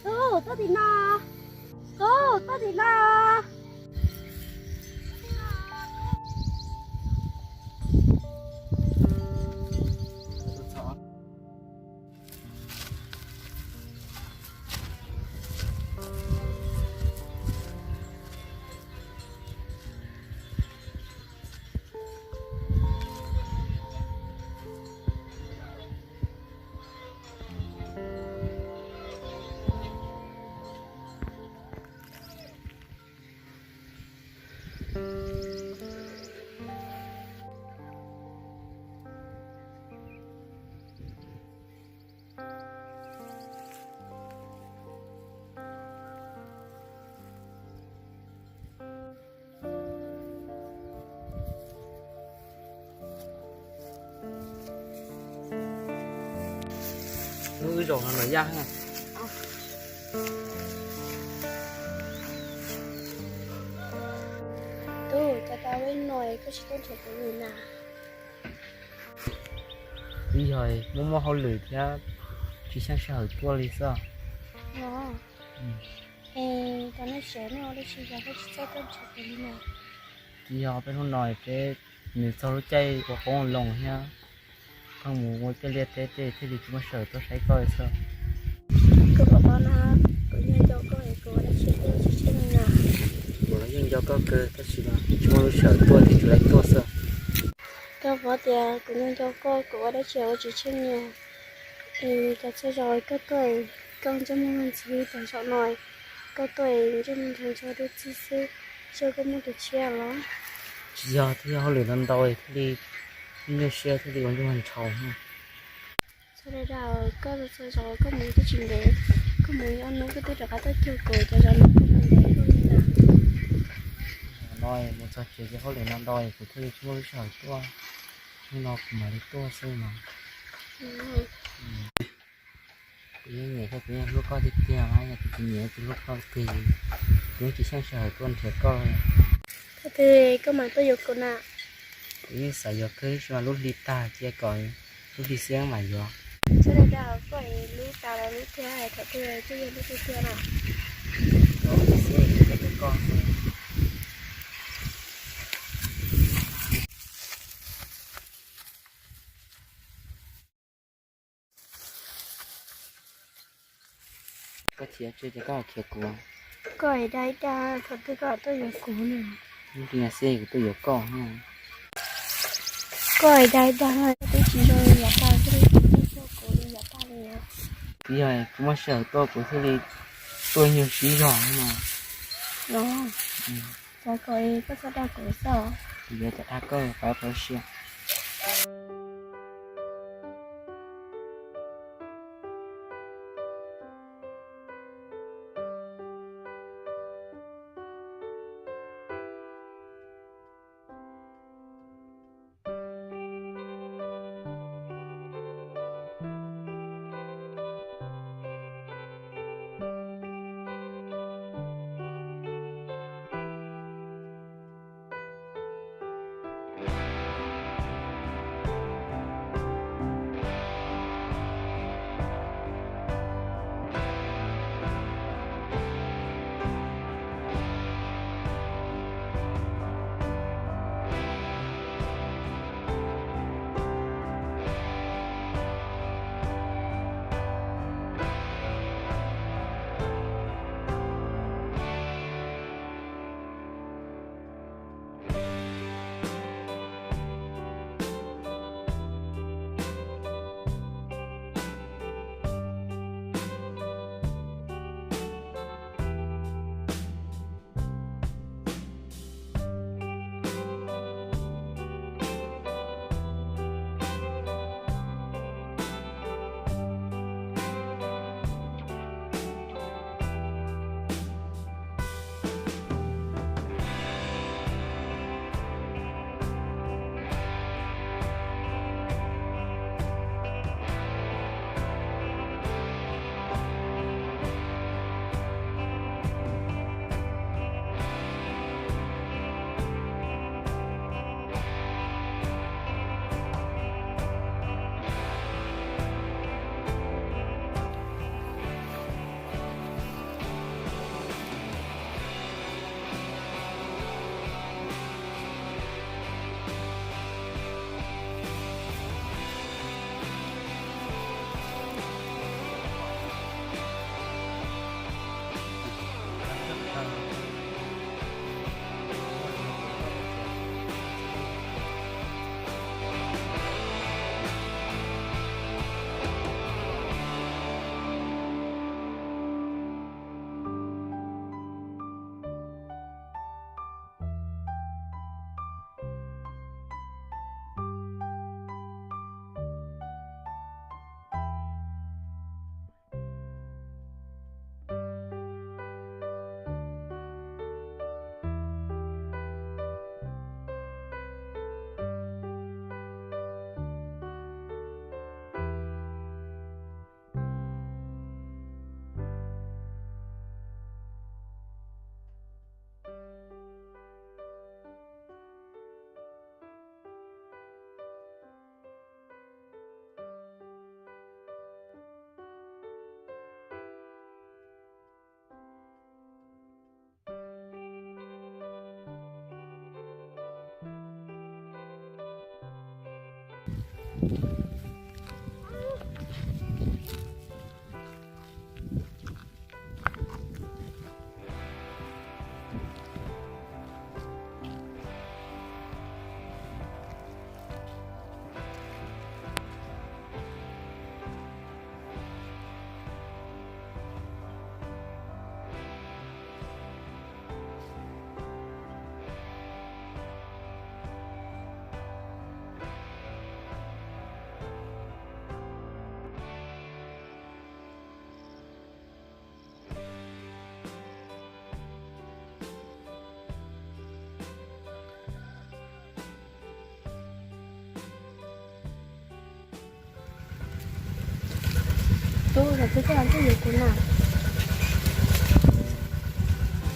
Tub, tuaj tim no. Tub, tuaj tim no. Hnub wb zaum no no yaj. Tub, cas tau ib no koj tsis tuaj nrhiav kuv li na? Twb yog muaj muaj hauj lwm thiab tsis xyeej sij hawm tuaj li xwb. Es cov nej tsev nej ua dab tsi es koj tsis txawj tuaj nrhiav kuv li na? Tsis yog, peb hnub no peb nws txog lub caij ua qoob ua loo thiab, pheej mus ua coj liaj teb tej thiaj li tsis muaj sij hawm tuaj saib koj li xwb. Koj puas paub na, kuv yeej nco koj es kuv ua dab tsi kuj tsis tsheej li na. Kuv los yeej nco koj kawg tab sis mas tsis muaj lub sij hawm tuaj thiaj tsis tau tuaj xwb. Koj paub tias kuv yeej nco koj, kuv ua dab tsi ua tsis tsheej li. Es cas txhua zaus koj tuaj, koj ntsej muag ntxim tas zaum no, koj tuaj ntsej muag ntshav ntsho dub txib xwb, xyov koj muaj tus tshiab los? Tsis yog, twb yog hauj lwm ntau ntau thiaj li nyuaj siab thiaj li ua ntsej muag ntshaus. Txhob dag dag, koj txhua zaus koj mus twb tsis ntev, koj mus ib ob hnub koj twb rov qab tuaj cuag kuv, cas zaum no koj mus ntev luaj li na? No mus txog tsev ces hauj lwm no ntau kuv thiaj li tsis muaj lub sij hawm tuaj, hnub no kuv mam li tuaj xwb mas. Kuv yeej nyiam koj, kuv yeej hlub koj tiag tiag na, yog kuv tsis nyiam kuv hlub koj tiag, kuv yeej tsis xyeej sij hawm tuaj nrhiav koj li. Thaum twg koj mam tuaj yuav kuv na? Kuv yeej xav yuav kawg tab sis mas lub hli tag cia kom lub hli xiab mam yuav. Txhob dag dag, koj es lub tas los lub thiab, thaum twg twb yog lub tiag tiag na. Lub hli xiab kuv yuav koj xwb. Koj khiav tsis ces koj khiav kuv. Koj es dag dag, thaum twg koj tuaj yuav kuv na? Lub hli no xiab kuv tuaj yuav koj. Koj es dag dag, koj twb tsis zoo li yav tag xwb, koj tuaj cuag kuv li yav tag li. Twb yog kuv muaj sij hawm tuaj kuv thiaj li tuaj nyuag siv zog no. Los, cas koj es koj txhob dag kuv xwb. Kuv yuav tsum dag koj, pab pab siab. Tub, tam sim koj los tuaj yuav kuv na?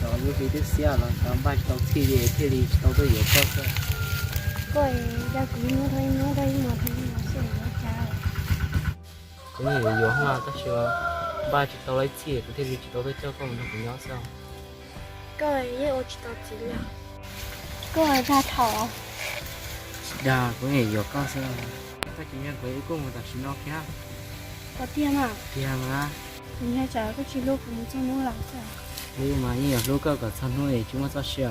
Cov lub hli twb xiab los cov npaj tsis tau txhij li thiaj li tsis tau tuaj yuav koj xwb. Koj, yog kuv ib hnub dhau ib hnub dhau ib hmos dhau ib hmos xwb yuav cas. Kuv yeej yuav yuav mas tab sis npaj tsis tau ib txhij kuv thiaj li tsis tau tuaj coj koj mus nrog kuv nyob xwb. Koj yeej ua tsis tau txiv li. Koj dag thaum. Tsis dag, kuv yeej yuav koj xwb. Koj tsis nco kuv wb kuj mus tam sim no kiag. Koj tiag mas. Tiag mas. Kuv nco tsam koj tsis hlub kuv mus txog hnub laus xwb. Hlub mas yeej yuav hlub koj kom txog hnub es tsis muaj txoj sia.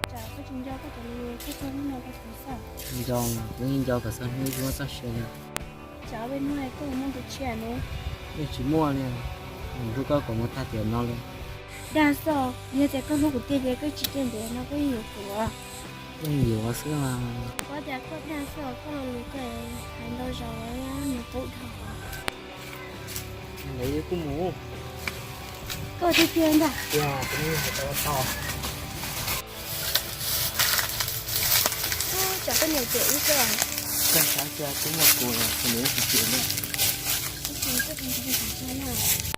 Tsam koj tsis nco koj cov lus koj txog hnub no rau kuv xwb. Nco, kuv yeej nco kom txog hnub tsis muaj txoj sia li. Tsam peb hnub koj muaj tus tshiab no. Yeej tsis muaj li. Hlub koj kom mus tag tiam no li. Dag xwb, yog tias koj hlub kuv tiag ces koj tsis cem ntev no koj yeej yuav kuv. Yeej yuav xwb mas. Kuv tias koj dag xwb, koj lus koj hais ntau zaus nws qub dhau. Ntawd kuj mus. Koj tiag tiag ntag. Yog, kuv yeej hais tau tau. Tsam koj niam cem wb xwb. Koj xav tias kuv muaj kuv, kuv niam tsis cem na. Koj tsis cem kuv na.